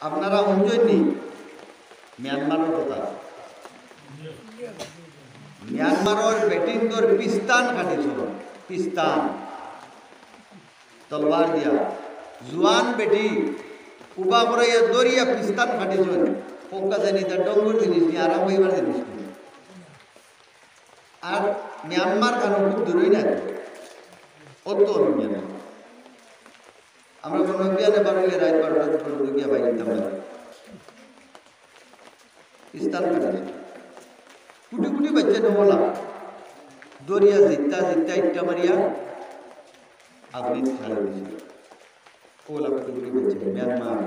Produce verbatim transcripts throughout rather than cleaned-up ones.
আপনারা হুনছইন নি মিয়ানমারর কথা? মিয়ানমারর বেটিন্তর পিস্তান কাটিছইন, পিস্তান তলোয়ার দিয়া। জুয়ান বেটি উবা করাইয়া দরিয়া পিস্তান কাটিছইন। কউক্কা চাইন ইতা ডঙ্গর জিনিস নি, আরাম পাইবার জিনিস নি। আর মিয়ানমার খানো খুব দূরই না, অত মিয়ানমার। আমরা মনে হয় বিয়ানে বার অইলে রাইত বারোটা পর্যন্ত গিয়া পাই দিতাম না। পিস্তান কাটিছইন। কুটি কুটি বাইচ্চা অলা দরিয়া জিত্তা জিত্তা ইট্টা মারিয়া আগুনে ছাড়ি দিছে। অলা কুটি কুটি বাইচ্চা মিয়ানমার।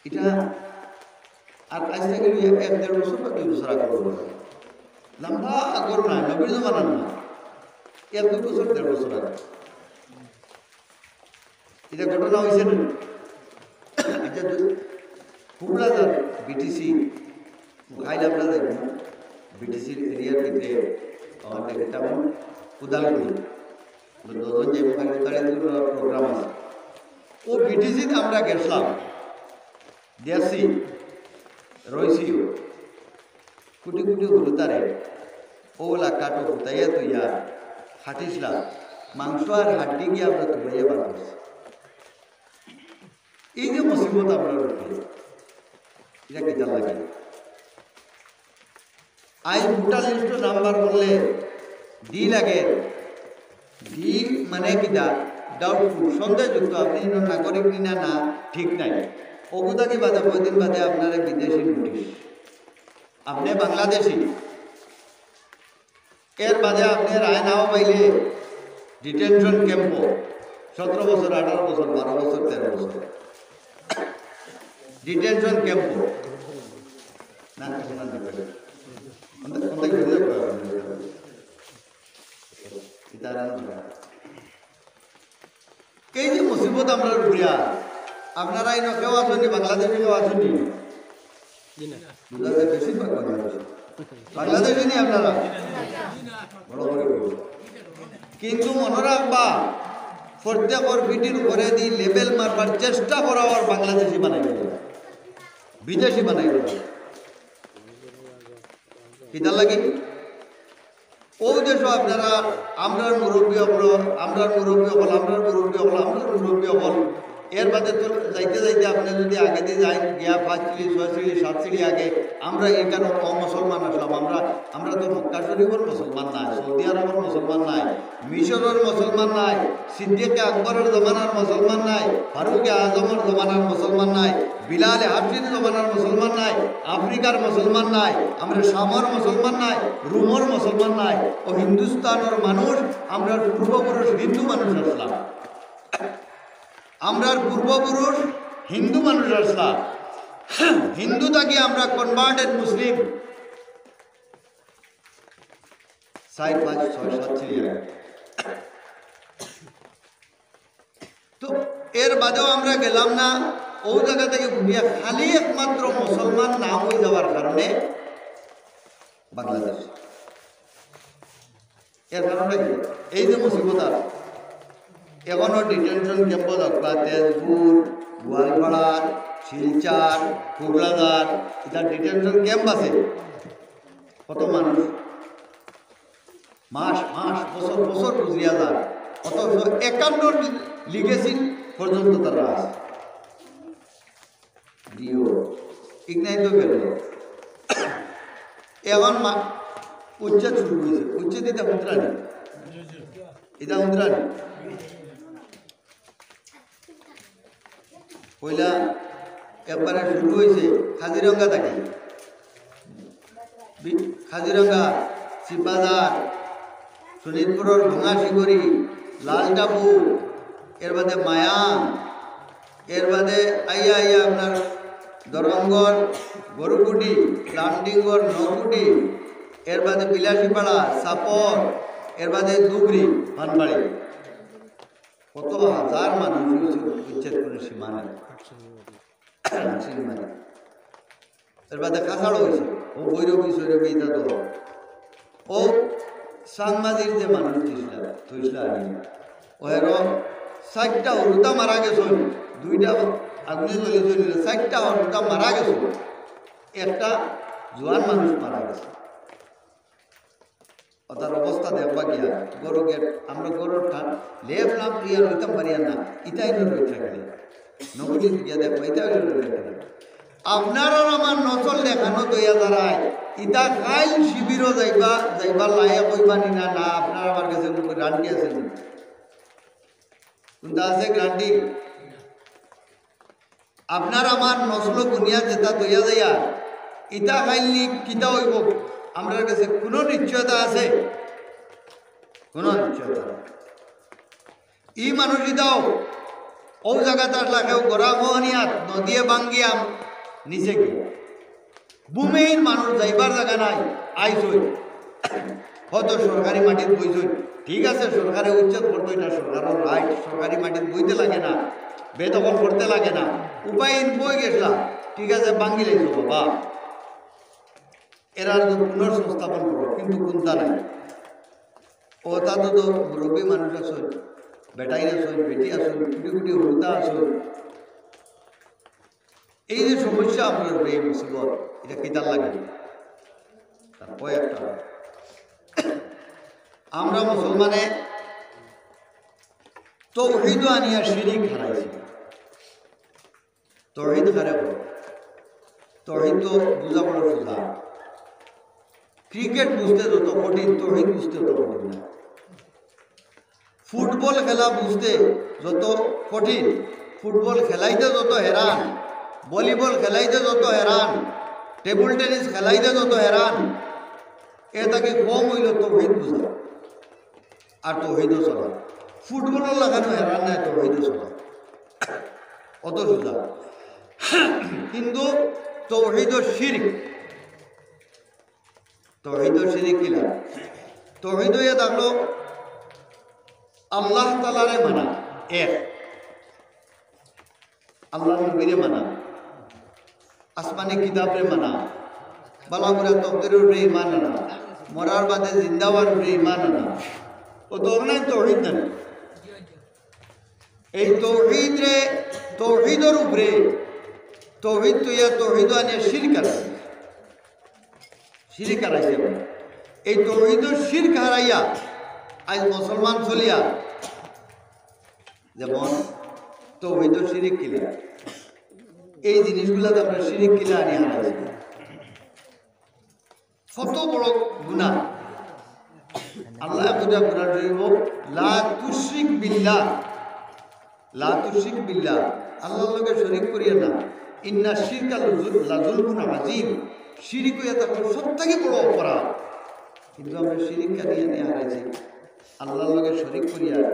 ইটা আর আইজ থাকি এক দেড় বছর বা দুই বছর আগর কথা। লম্বা আগর নায়, নবীর জমানার নায়, এক দুই বছর, দেড় বছর আগে। ইটা ঘটনা অইছে না? আচ্ছা, দু-, কুকড়াঝাড় বিটিসি, খাইলাম না দেখুন, বিটিসির এরিয়ার ভিতরে আমার দেখে তেমন কোদালগুড়ি। আমরা দশজন যাইব, খালি তার প্রোগ্রাম আছে। ও বিটিসিত আমরা গেছিলাম, দেখছি, রইছিও। কুটি কুটি হুরুতারে অলা কাটো হুতাইয়া তুইয়া কাটিছলা, মাংস আর হাড্ডি গিয়া আমরা তুলাইয়া বার করছি। এই যে মুসিবত আমরার উপরে, ইটা কিতা লাগে? আইজ ভোটার লিস্টো নাম্বার করলে ডি লাগে। ডি মানে কিতা? ডাউটফুল, সন্দেহযুক্ত। আপনে ইনো নাগরিক নি না, না, ঠিক নাই। অগু থাকি বাদে কয়দিন বাদে আপনারে বিদেশি নোটিশ, আপনে বাংলাদেশি। এর বাদে আপনে রায় নাও পাইলে ডিটেনশন ক্যাম্পো, সতেরো বছর, আঠারো বছর, বারো বছর, তেরো বছর ডিটেনশন ক্যাম্পো। না, না, না, না, না। কোনটা, কোনটা কি হয়ে যাবে? এটা আর না। এই যে মুসিবত আমরার উপরে, আপনারা ইনো কেউ আছইন নি, বাংলাদেশি কেউ আছইন নি? জি না। বুঝা যায় বেশিরভাগ বাংলাদেশি। বাংলাদেশি নি আপনারা? বড় করে বলুন। কিন্তু মনো রাখবা, প্রত্যেকর পিঠির উপরে দি লেবেল মারবার চেষ্টা করা অর বাংলাদেশি বানাই দিল, বিদেশি বানাই দিল। কিতার লাগি? অউ দেশো আপনারা, আমরার মুরব্বি অকল, আমরার মুরব্বি অকল, আমরার মুরব্বি অকল, আমরার মুরব্বি অকল। এর বাদে তো যাইতে যাইতে আপনে যদি আগেদি যাইন, গিয়া পাঁচ সিঁড়ি, ছয় সিঁড়ি, সাত সিঁড়ি আগে, আমরা ইখানো অমুসলমান আছলাম। আমরা, আমরা তো মক্কা শরীফর মুসলমান নায়, সৌদি আরবর মুসলমান নায়, মিশরর মুসলমান নায়, সিদ্দিকে আকবরর জমানার মুসলমান নায়, ফারুকে আজমর জমানার মুসলমান নায়, বিলালে হাবশির জমানার মুসলমান নায়, আফ্রিকার মুসলমান নায়, আমরা শামর মুসলমান নায়, রুমর মুসলমান নায়। অউ হিন্দুস্তানর মানুষ, আমরার পূর্বপুরুষ হিন্দু মানুষ আছলা। আমরার পূর্বপুরুষ হিন্দু মানুষ আছলা। হিন্দু থাকি আমরা কনভার্টেড মুসলিম। চাইর, পাঁচ, ছয়, সাত সিঁড়ি আগে। তো এর বাদেও আমরা গেলাম না, অউ জাগা থাকি ঘুরিয়া খালি একমাত্র মুসলমান না অই যাওয়ার কারণে বাংলাদেশ। এর কারণে কি? এই যে মুসিবত আর এখনো ডিটেনশন ক্যাম্প দরকার, তেজপুর, গোয়ালপাড়া, শিলচর, কোকরাঝাড়, ইটা ডিটেনশন ক্যাম্প আছে। কত মানুষ মাস মাস, বছর বছর গুজরিয়া যায়, অথচ একান্নর লিগেসি পর্যন্ত তারা আছে। দিও, ইগনাই তো গেল। এখন মা-, উচ্ছেদ শুরু অইছে। উচ্ছেদ ইটা হুনরা নি? ইটা হুনরা নি? পয়লা একবারে শুরু অইছে কাজিরঙ্গা থাকি। বি-, কাজিরঙ্গা, চিপাঝার, শোনিতপুরর ভঙাশিগড়ি, লালটাপু, এর বাদে মায়াং, এর বাদে আইয়া আইয়া আপনার দরঙ্গর গরুকুটি, লামডিঙ্গর নকুটি, এর বাদে বিলাসীপাড়া, চাপর, এর বাদে ধুবড়ি, পানবাড়ি। কত হাজার মানুষ অইছে, উচ্ছেদ করার সীমা নাই। সীমা নাই। এর বাদে কাছাড়ও অইছে, অউ ভৈরবী, সৈরবী, ইটা তো। অউ চাংমাজির যে মানুষ দিছলা, থইছলা আনি, অউ এর চাইরটা হুরুতা মারা গেছইন, দুইটা আগুনে জ্বলি জ্বলি চাইরটা হরতা মারা গেছে, একটা জোয়ান মানুষ মারা গেছে। অতার অবস্থা দেখবা গিয়া, ঘরো গেট, আমরা ঘরর ঠান, লেপ লাপ দিয়া লইতাম পারিয়ার না, ইতাই নড়ে উঠে গেলে। নবীজি গিয়া দেখবা, ইতাই নড়ে উঠে গেলে। আপনার আর আমার নসল দেখানো দইয়া দাঁড়ায়, ইতা কাইল শিবিরও যাইবা, যাইবার লায়ক অইবা নি না, না, আপনার আমার গেছে কোনো গ্যারান্টি আছে নি? কোনটা আছে গ্যারান্টি? আপনার আমার নসল বুনিয়াদ যেটা দইয়া যাইয়া, ইটা খাইলে কিতা অইব? আমরার গেছে কোনো নিশ্চয়তা আছে? কোনো নিশ্চয়তা নাই। ই মানুষ ইটাও ও জাগাত আসলা কেউ গড়া মোহনিয়াত নদীয়ে বাঙ্গিয়া নিচে গিয়া। ভূমিহীন মানুষ যাইবার জাগা নাই, আইছইন। হয়তো সরকারি মাটিত বইছইন, ঠিক আছে, সরকারে উচ্ছেদ করতো, ইটা সরকারর রাইট, সরকারি মাটিত বইতে লাগে না, বেদখল করতে লাগে না, উপায়হীন বই গেছলা, ঠিক আছে, বাঙ্গি লাইছো বাবা, এরার তো পুনর্সংস্থাপন করো, কিন্তু কুন্তা নাই। ও তা তো, তো মুরব্বী মানুষ আছইন, বেটাইন আছইন, বেটি আছইন, কুটি কুটি হুরুতা আছইন, এই যে সমস্যা আমরার উপরে, এই মুসিবত, ইটা কিতার লাগি? তার কয়েকটা। আমরা মুসলমানে তৌহিদ আনিয়া শিরিক হারাইছি। তৌহিদ হারে বড়। তৌহিদ তো বুঝা বড় সোজা। ক্রিকেট বুঝতে যত কঠিন, তৌহিদ বুঝতে তত কঠিন না। ফুটবল খেলা বুঝতে যত কঠিন, ফুটবল খেলাইতে যত হেরান, ভলিবল খেলাইতে যত হেরান, টেবল টেনিস খেলাইতে যত হেরান, এ থাকি কম অইল তৌহিদ বুঝা আর তৌহিদও চলা। ফুটবলর লাখানো হেরান নাই, তৌহিদও চলা, অত সোজা। কিন্তু তৌহিদ ও শিরিক, তৌহিদ ও শিরিক কিলা? তৌহিদ অইয়া থাকলো আল্লাহ তাআলারে মানা, এক, আল্লাহর নবীরে মানা, আসমানি কিতাবরে মানা, বালা বুরা তকদিরর উপরে ঈমান আনা, মরার বাদে জিন্দা অওয়ার উপরে ঈমান আনা। ও তো অখান তৌহিদ নানি? এই তৌহিদরে, তৌহিদর উপরে, তৌহিদ থইয়া তৌহিদ আনিয়া শিরিক আনা। শিরিক হারাইছে। এই তৌহিদ ও শিরিক হারাইয়া আইজ মুসলমান চলিয়া, যেমন তৌহিদ ও শিরিক কিলা, এই জিনিসগুলা তো আমরা শিরিক কিলা আনি হারাইছি। কত বড় গুনাহ। আল্লাহ বুঝা কোরআন শরীফ, "লা তুশরিক বিল্লাহ।" লা তুশরিক বিল্লাহ, আল্লাহর লগে শরিক করিও না। ইন্না শিরকা লাজুল-, লাজুলমুন আযীম। শিরিক অইয়া থাকলো সব থাকি বড় অপরাধ। কিন্তু আমরা শিরিক কাদিয়া নিয়া হারাইছি, আল্লাহর লগে শরিক করিয়া।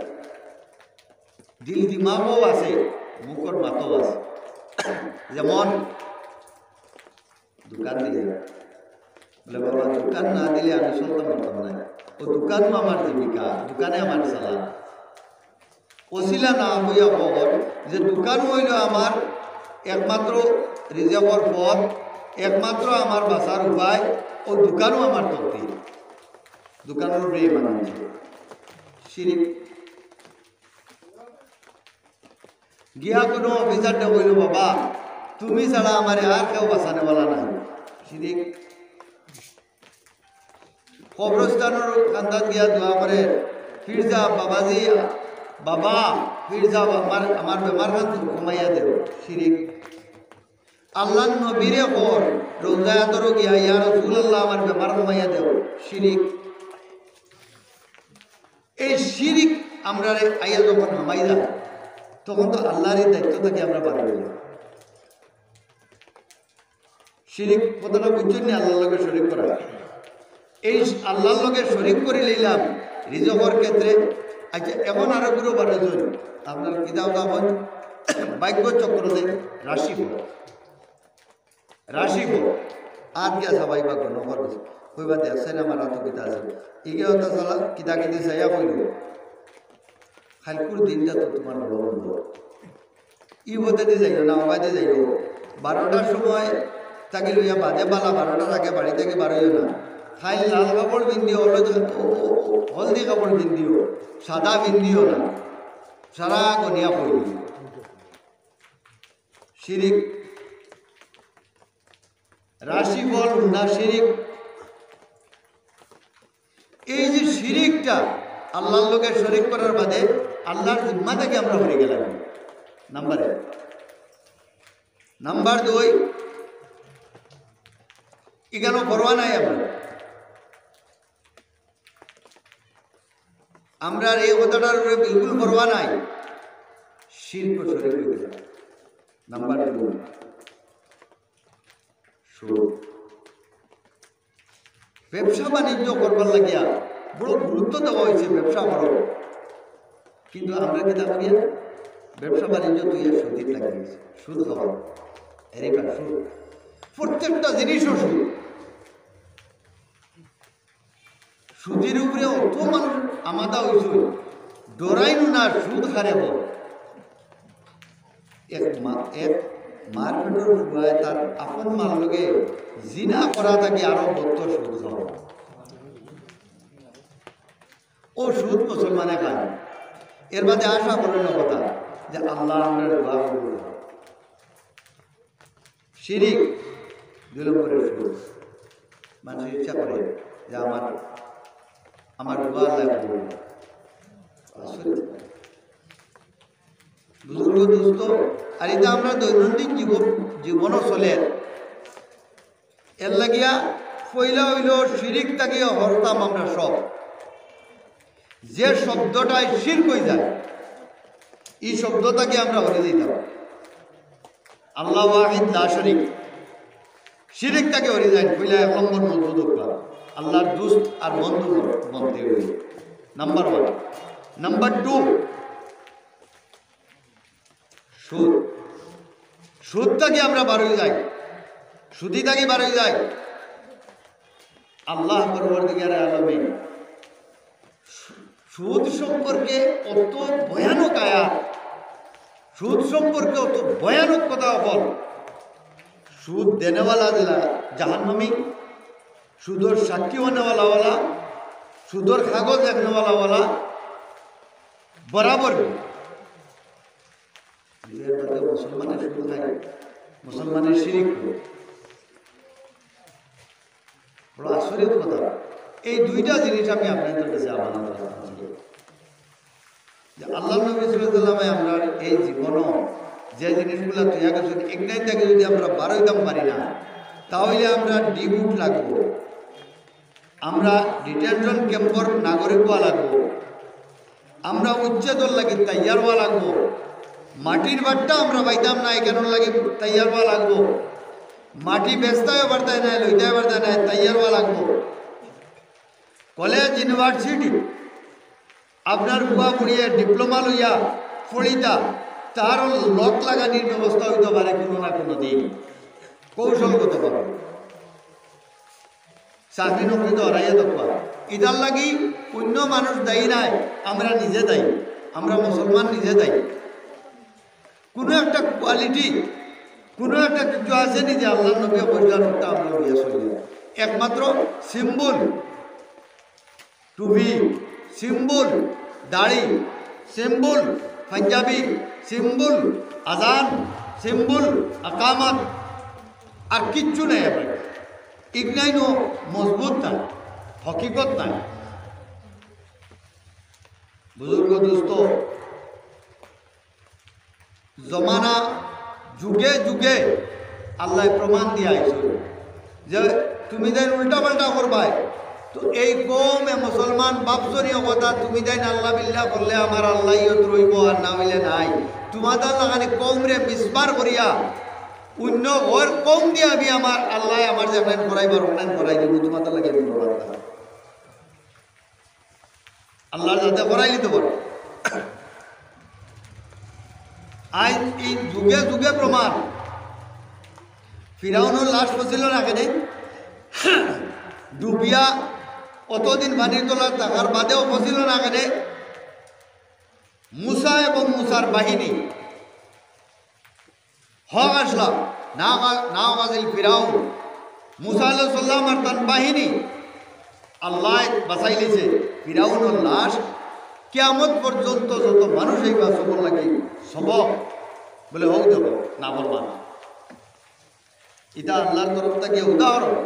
দিল দিমাগও আছে, মুখর মাতও আছে। যেমন দোকান দিয়া। বলে, "বাবা, দোকান না দিলে আমি চলতাম পারতাম না। ও দোকানও আমার জীবিকা, দোকানে আমার চালান।" অছিলা না অইয়া খবর যে দোকান অইল আমার একমাত্র রিজিকর পথ, একমাত্র আমার বাঁচার উপায়, ও দোকানও আমার তকদির। দোকানর উপরে ঈমান আনছে। শিরিক। গিয়া কোনো অফিসাররে কইল, "বাবা, তুমি ছাড়া আমারে আর কেউ বাঁচানেওয়ালা নাই।" শিরিক। কবরস্থানর কান্দাত গিয়া দোয়া করে, "পীর সাব, বাবাজি, বাবা, পীর সাব, আমার, আমার বেমার খান কমাইয়া দেও।" শিরিক। আল্লাহর নবীরে কর, রওজায় আতহারো গিয়া, "ইয়া রাসূলুল্লাহ, আমার বেমার কমাইয়া দেও।" শিরিক। এই শিরিক আমরারে আইয়া যখন হামাই যায়, তখন তো আল্লাহর এই দায়িত্ব থাকি আমরা বারই অই যাই। শিরিক কথাটা বুঝছইন নি? আল্লাহর লগে শরিক করা। এই আল্লাহর লগে শরিক করি লইলাম রিজিকর ক্ষেত্রে। আচ্ছা, এখন আরো গুরু বাড়াইছইন, আপনার কিতাব তখন ভাগ্য চক্র দে রাশিফল। রাশিফল। আত গিয়া সবাই বা গণ করবে। কইবা দে, "আছেন আমার আতো কিতা আছে?" ইগে হতা সালা, কিতা কিতি চাইয়া কইল। "কাইলকুর দিনটা তো তোমার বড় বন্ধ। ই পথেদি যাইও না, ওবায়দি যাইও। বারোটার সময় থাকি লইয়া বাদে বালা বারোটার আগে বাড়ি থাকি বারইও না। কাইল লাল কাপড় পিন্দিও, হলুদ, ও, ও, ও, হলদি কাপড় পিন্দিও, সাদা পিন্দিও না। সারা গনিয়া পড়িও।" শিরিক, রাশিফল হুন্ডা শিরিক। এই যে শিরিকটা, আল্লাহর লগে শরিক করার বাদে আল্লাহর জিম্মা থাকি আমরা হরি গেলাম, নাম্বার এক। নাম্বার দুই, ইখানো পরোয়া নাই আমরা। আমরার এই কথাটার উপরে বিলকুল পরোয়া নাই, শিরকো শরিক অই গেলাম। নাম্বার দুই, সুদ। ব্যবসা বাণিজ্য করবার লাগিয়া বড় গুরুত্ব দেওয়া অইছে, ব্যবসা করো, কিন্তু আমরা কিতা করিয়া ব্যবসা বাণিজ্য থইয়া সুদিত লাগি গেছি, সুদ খাওয়া, এরে বা সুদ, প্রত্যেকটা জিনিসও সুদ। সুদির উপরে অত মানুষ আমাদা অইছে, ডরাইনু না সুদ খারে হো। এক মা-, এক মার পেটর ফুয়ায় তার আপন মার লগে জিনা করা থাকি আরো বদতর সুদ খাওয়া। ও সুদ মুসলমানে খায়। এর বাদে আশা করেন না কথা যে আল্লাহ আমরা দোয়া কবুল করে। শিরিক, দুই নম্বরে সুদ। মানুষ ইচ্ছা করে যে আমার, আমার দোয়া আল্লাহ কবুল করে। আসলে বুজুর্গ দোস্ত, আর ইটা আমরা দৈনন্দিন জীবন, জীবনও চলের। এর লাগিয়া পয়লা অইলো শিরিক থাকি হরতাম আমরা সব। যে শব্দটায় শিরক অই যায়, ই শব্দ থাকি আমরা হরি যাইতাম। আল্লাহ ওয়াহিদ লা শরিক, শিরিক থাকি হরি যায়, পয়লা এক নম্বর মজবুত অইবা। আল্লাহর দোস্ত আর বন্ধু বনতে অইবো, নাম্বার ওয়ান। নাম্বার টু, সুদ। সুদ থাকি আমরা বার অই যাই, সুদি থাকি বার অই যাই। আল্লাহ পরওয়ারদিগারে আলমিন সু-, সুদ সম্পর্কে অত ভয়ানক আয়াত, সুদ সম্পর্কে অত ভয়ানক কথা অকল। সুদ দেনেওয়ালা যেলা জাহান্নামী, সুদর সাক্ষী অনেওয়ালা ওয়ালা, সুদর কাগজ লেখনেওয়ালা ওয়ালা, বরাবর। নিজের বাদে মুসলমানে সুদ খায়, মুসলমানে শিরিক করে। বড় আশ্চর্যের কথা, এই দুইটা জিনিস আমি আপনাদের কাছে আমানত রাখতে চাই। যে আল্লাহর নবী সাল্লাল্লাহু আলাইহি ওয়াসাল্লামে আমরার এই জীবনও যে জিনিসগুলা থইয়া গেছইন, ইগুনাইন থাকি যদি আমরা বার অইতাম পারি না, তা অইলে আমরা ডিবুট লাগবো, আমরা ডিটেনশন ক্যাম্পর নাগরিক অওয়া লাগবো, আমরা উচ্ছেদর লাগি তৈয়ার অওয়া লাগবো, মাটির বাট্টা আমরা পাইতাম না, ইখানর লাগি তৈয়ার অওয়া লাগবো, মাটি বেচতায়ও পারতায় নায়, লইতায় পারতায় নায়, তৈয়ার অওয়া লাগবো। কলেজ, ইউনিভার্সিটি, আপনার ফুয়া ফুড়িয়ে ডিপ্লোমা লইয়া পড়িতা, তারও লক লাগানির ব্যবস্থা অইতো পারে কুনু না কুনু দিন, কৌশলগতভাবে। চাকরি নকরি তো হারাইয়া দেখবা। ইতার লাগি অইন্য মানুষ দায়ী নায়, আমরা নিজে দায়ী, আমরা মুসলমান নিজে দায়ী। কুনু একটা কোয়ালিটি, কুনু একটা কিছু আছে নি যে আল্লাহর নবী কইছলা, ওটা আমরা লইয়া চলি। একমাত্র সিম্বল, টুপি, সিম্বল, দাড়ি, সিম্বল, পাঞ্জাবি, সিম্বল, আজান, সিম্বল, আকামত, আর কিচ্ছু নাই। আমরা ইগুনাইনও মজবুত নায়, হকিকত নায়। বুজুর্গ দোস্ত, জমানা যুগে যুগে আল্লায় প্রমাণ দিয়া আইছইন যে তুমি যেন উল্টা পাল্টা করবায়, তো এই কওমে মুসলমান ভাবছনি অ কথা, তুমি যেন আল্লাহ বিল্লাহ করলে আমার আল্লাহ ইয়ত রইবো, আর না অইলে নাই। তুমাতার লাখান কওমরে মিসবার করিয়া অইন্য অর কওম দিয়া আমি আমার আল্লায় আমার যেখান করাইবার অখান করাই দিবো, তুমাতার লাগি আমি বড় আল্লাহ। আল্লাহর যাতে করাই নিতে পারো। আইজ এই যুগে যুগে প্রমাণ, ফিরাউনর লাশ পচিল না কেনে, ডুবিয়া অতদিন পানির তলাত থাকার বাদেও পচিল না কেনে, মুসা এবং মুসার বাহিনী হক আসলা, না, না আছিল ফিরাউন। মুসা আলাইহিস সালাম আর তান বাহিনী আল্লায় বাঁচাইলিছে। ফিরাউনর লাশ কিয়ামত পর্যন্ত যত মানুষ আইবা সবর লাগি সবক। বলে, "হউ দেখো, নাফরমান।" ইটা আল্লাহর তরফ থাকি উদাহরণ।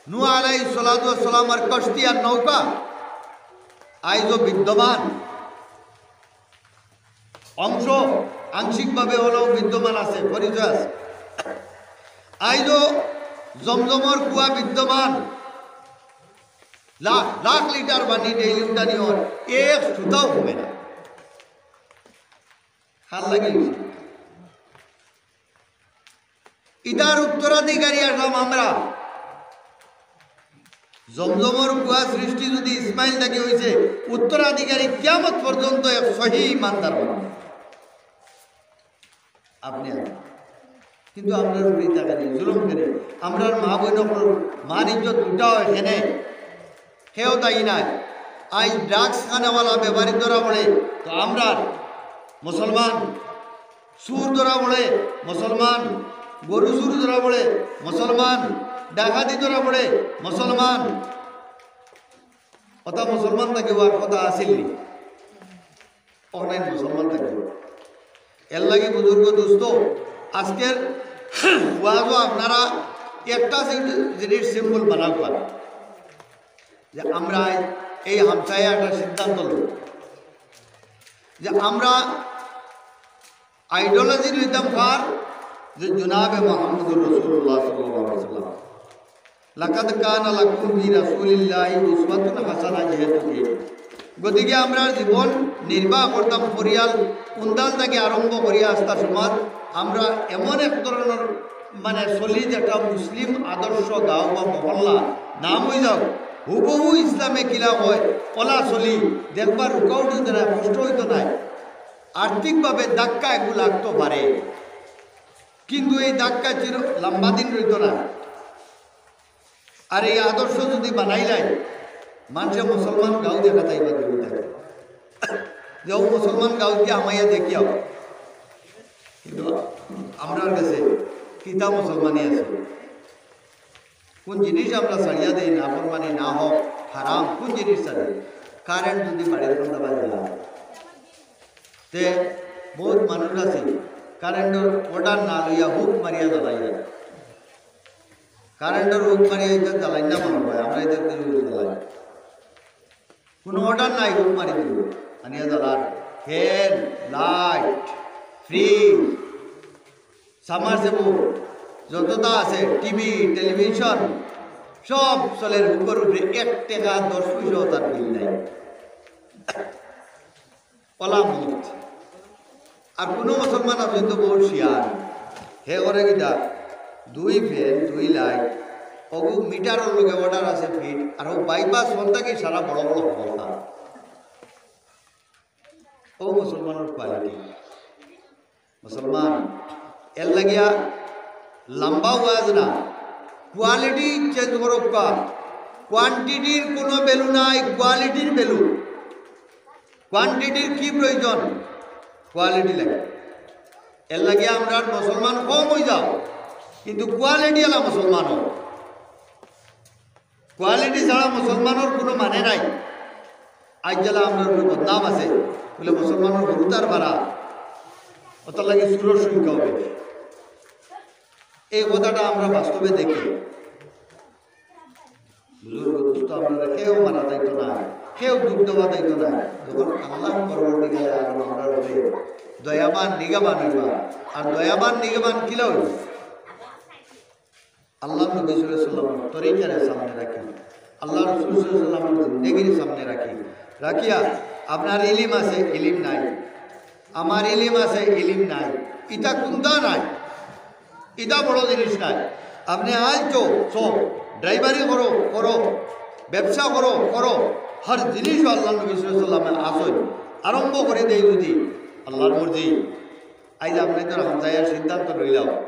নূহ আলাইহিস সালাতু ওয়াস সালামর কশতি আর নৌকা আইজও বিদ্যমান, অংশ আংশিকভাবে হলেও বিদ্যমান আছে, পরিচয় আছে। আইজও জমজমর কুয়া বিদ্যমান, লাখ লাখ লিটার পানি ডেইলি উঠানি অর, এক সুতাও কমে না। কার লাগি অইছে? ইটার উত্তরাধিকারী অইলাম আমরা। জমজমর কুয়া সৃষ্টি যদি ইসমাইল থাকি অইছে, উত্তরাধিকারী কিয়ামত পর্যন্ত এক সহি ইমানদার মানুষ। আপনি আমি। কিন্তু আমরার উপরে ইটা কেনে, জুলুম কেনে, আমরার মা বইন অকলর মান ইজ্জত লুটা অয় কেনে, কেউ দায়ী নায়। আইজ ড্রাগস খানেওয়ালা বেপারী ধরা পড়ে, তো আমরার মুসলমান, চুর ধরা পড়ে মুসলমান, গরু চুর ধরা পড়ে মুসলমান, ডাকাতি ধরা পড়ে মুসলমান। অতা মুসলমান থাকি অওয়ার কথা আছিল নি? অখান মুসলমান থাকি। এর লাগি বুজুর্গ দোস্ত, আজকের ওয়াজও আপনারা একটা জিনিস সিম্বল বানাউক্কা, যে আমরা এই হামসায়া একটা সিদ্ধান্ত লই যে আমরা আইডিওলজি লইতাম কার? যে জনাবে মুহাম্মদুর রাসূলুল্লাহ সাল্লাল্লাহু আলাইহি ওয়াসাল্লাম। লাকাদ কানা লাকুম ফি রাসূলিল্লাহি উসওয়াতুন হাসানাহ, যেহেতু কি, গতিকে আমরা জীবন নির্বাহ করতাম, পরিয়াল উন্দাল থাকি আরম্ভ করিয়া আস্তা সমাজ, আমরা এমন এক ধরনর মানে চলি যেটা মুসলিম আদর্শ গাঁও বা মহল্লা নাম অই যাউক, হুবহু ইসলামে কিলা অয়, অলা চলি, দেখবা রুকা উঠতো না, কষ্ট অইতো না, আর্থিকভাবে ধাক্কা একটু লাগতো পারে, কিন্তু এই ধাক্কা চির লম্বা দিন রইতো না। আর এই আদর্শ যদি বানাইলাই, মানষে মুসলমান গাঁও দেখা যাইবা দুনিয়াত। যে অউ মুসলমান গাঁওত গিয়া হামাইয়া দেখিয়াও, কিন্তু আমরার গেছে কিতা মুসলমানি আছে? কোন জিনিস আমরা ছাড়িয়া দেই, নাফরমানি না হক, হারাম, কোন জিনিস ছাড়ি? কারেন্ট যদি বাড়ির মধ্যে বাজে না, তে বহুত মানুষ আছে কারেন্টর অর্ডার না লইয়া হুক মারিয়া জ্বালাইয়া। কারেন্টর হুক মারিয়া ইতা জ্বালাই না মনে হয়, আমরা ইতা জ্বালাই। কোনো অর্ডার নাই, হুক মারি দিল, আনিয়া জ্বালার। ফ্যান, লাইট, ফ্রিজ, সাবমার্সিবল, যতটা আছে, টিভি, টেলিভিশন, সব চলের হুকর উপরে, এক টেকা দশ পয়সাও তার বিল নাই। অলা মত। আর কোনো মুসলমান আছে তো বহুত শিয়ান, হে করে কিতা, দুই ফ্যান, দুই লাইট, অগু মিটারর লগে অর্ডার আছে ফিট, আর ও বাইপাস ফোন থাকি সারা বড় বড় হকলতা। ও মুসলমানর কোয়ালিটি। মুসলমান, এর লাগিয়া লম্বা ওয়াজ না, কোয়ালিটি চেঞ্জ করউক্কা। কোয়ান্টিটির কোনো ভ্যালু নাই, কোয়ালিটির ভ্যালু। কোয়ান্টিটির কি প্রয়োজন? কোয়ালিটি লাগে। এর লাগিয়া আমরার মুসলমান কম অই যাও, কিন্তু কোয়ালিটি আলা মুসলমান অও। কোয়ালিটি ছাড়া মুসলমানর কোনো মানে নাই। আইজ যেলা আমরার উপরে বদনাম আছে, বলে মুসলমানর হুরুতার বাড়া, অতার লাগি চুরর সংখ্যাও বেশি। এই কথাটা আমরা বাস্তবে দেখি। বুজুর্গ দোস্ত, আপনারা কেউ মারা যাইতো না, কেউ দুখ দেওয়া যাইতো না। যখন আল্লাহ পরবর্তীকালে আলম আমরার উপরে দয়াবান নিগাবান অইবা, আর দয়াবান নিগাবান কিলা অইবা? আল্লাহর নবী সাল্লাল্লাহু আলাইহি ওয়াসাল্লামর তরিকারে সামনে রাখি, আল্লাহর রাসূল সাল্লাল্লাহু আলাইহি ওয়াসাল্লামর জিন্দেগিরে সামনে রাখি, রাখিয়া আপনার ইলিম আছে, ইলিম নাই, আমার ইলিম আছে, ইলিম নাই, ইতা কুন্তা নাই, ইতা বড় জিনিস নাই। আপনে আইজ তো সব ড্রাইভারি করো, করো, ব্যবসা করো, করো, হর জিনিস আল্লাহর নবী সাল্লাল্লাহু আলাইহি ওয়াসাল্লামে আছইন। আরম্ভ করি দেই যদি আল্লাহর মর্জি, আইজ আপনে তো হামসায়ার সিদ্ধান্ত লইলাও।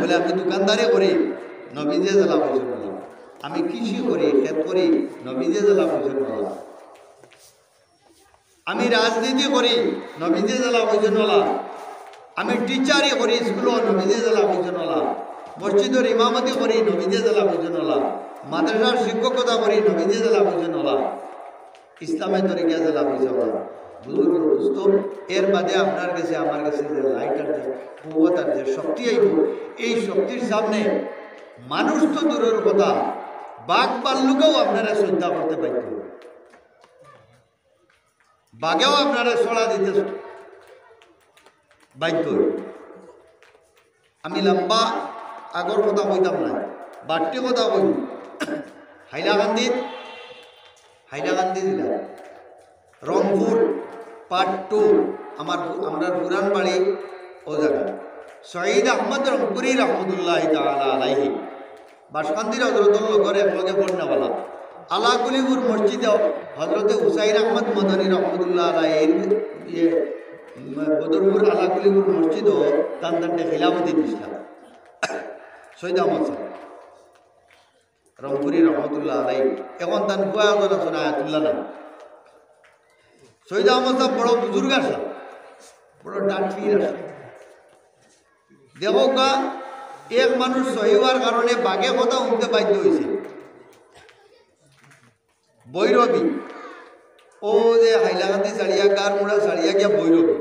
বলে, "আমি দোকানদারি করি, নবীজিয়ে যেলা কইছইন অলা। আমি কৃষি করি, খেত করি, নবীজিয়ে যেলা কইছইন অলা। আমি রাজনীতি করি, নবীজিয়ে যেলা কইছইন অলা। আমি টিচারি করি স্কুলো, নবীজিয়ে যেলা কইছইন অলা। মসজিদর ইমামতি করি, নবীজিয়ে যেলা কইছইন অলা। মাদ্রাসার শিক্ষকতা করি, নবীজিয়ে যেলা কইছইন অলা।" ইসলামে তরিকা যেলা কইছইন অলা। বুজুর্গ দোস্ত, এর বাদে আপনার গেছে, আমার গেছে যে লাইট আর যে কুওয়াত আর যে শক্তি আইব, এই শক্তির সামনে মানুষ তো দূরের কথা, বাঘ ভাল্লুকেও আপনারা শ্রদ্ধা করতে বাধ্য, বাঘেও আপনারা ছড়া দিতে বাধ্য। আমি লম্বা আগর কথা কইতাম না, বাট্টি কথা কই। হাইলাকান্দিত, হাইলাকান্দি জেলা, রংপুর, পার্ট টু, আমার, আমরার পুরান বাড়ি ও জাগা। শহীদ আহমদ রংপুরি রহমতুল্লাহ তাআলা আলাইহি, বাসকান্দির হজরতর লগর একলগে পড়নাওয়ালা। আলাকুলিপুর মসজিদে হজরতে হুসাইন আহমদ মদনী রহমতুল্লাহ আলাইহির, ইয়ে, বদরপুর আলাকুলিপুর মসজিদও তান তানটে খিলাফতি দিছিলা। সৈয়দ আহমদ সাহেব রংপুরি রহমতুল্লাহ আলাই, এখন তান পুয়া একজন আছইন আয়াতুল্লাহ নাম। সৈয়দ আহমদ সাহেব বড় বুজুর্গ আছলা, বড় ডাঠপীর আছলা। দেখউক্কা, এক মানুষ সহি অওয়ার কারণে বাঘে কথা হুনতে বাধ্য অইছে। ভৈরবী, ও যে হাইলাকান্দি ছাড়িয়া, গারমুড়া ছাড়িয়া গিয়া ভৈরবী,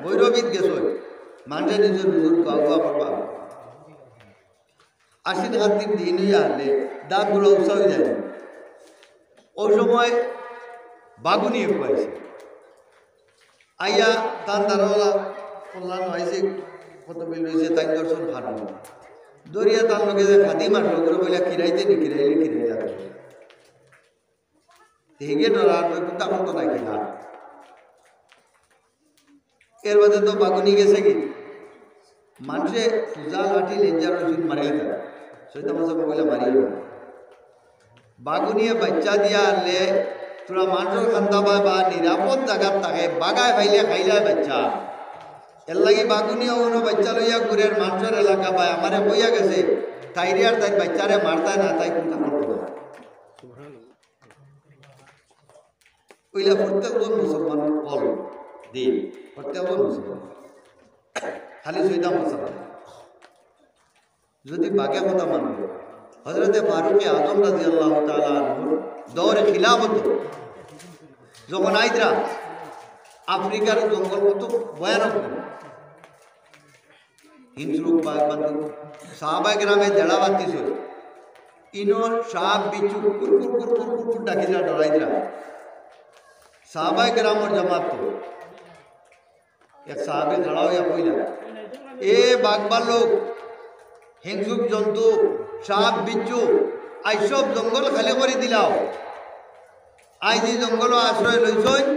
ভৈরবীত গেছইন, মানষে নিজর নিজর গাও গাও করবা। আশ্বিন কার্তিক দিন অইয়া হারলে দাঁত গুলা উঁচা অই যায়। ওই সময় বাঘুনি একটু আইছে, আইয়া তান দারোগা কল্যাণ আইছে, কত বিল রইছে, তাইন ধরছইন খানো। ধরিয়া তান লগে যে খাদিম আছলো, ওগুলো বইলা কিরাইতে নি, কিরাইলে কিরাইলা। হেগে ডরার ওই কুন্তা করতো না কিনা। এর বাদে তো বাঘুনি গেছেগি। মানষে পূজা লাঠি লেঞ্জার ওই মারিলিতা। সৈয়দ আহমদ সাহেব বলে মারিও না। বাঘুনিয়ে বাচ্চা দিয়া আনলে, তোরা মানষর খান্দা বায় বা নিরাপদ জাগাত থাকে, বাঘায় পাইলে খাইলায় বাচ্চা। এর লাগি বাঘুনিয়ে অনো বাচ্চা লইয়া ঘুরের মানষর এলাকা বায়, আমারে কইয়া গেছে, তাইরে আর তাইর বাচ্চারে মারতায় না, তাই কুন্তা করতো না। অইলা প্রত্যেকজন মুসলমানর কল দিন, প্রত্যেকজন মুসলমান, খালি সৈয়দ আহমদ সাহেব। যদি বাঘে কথা মানবো, হজরতে ফারুকে আজম রাদিয়াল্লাহু তাআলা আনহুর দৌরে খিলাফত যখন আইতরা, আফ্রিকার জঙ্গল কত ভয়ানক, হিংস্র বাঘ বান্দর, সাহাবায়ে কেরামে দেড়া বাতিছইন, ইনো সাপ বিচ্ছু কুর কুর কুর কুর কুর কুর ডাকিতরা, ডরাইতরা। সাহাবায়ে কেরামর জামাত তো এক সাহাবী খাড়া অইয়া কইলা, "এ বাঘ ভাল্লুক, হিংস্র জন্তু, সাপ বিচ্ছু, আইজ সব জঙ্গল খালি করি দিলাও।" আইজ ই জঙ্গলো আশ্রয় লইছইন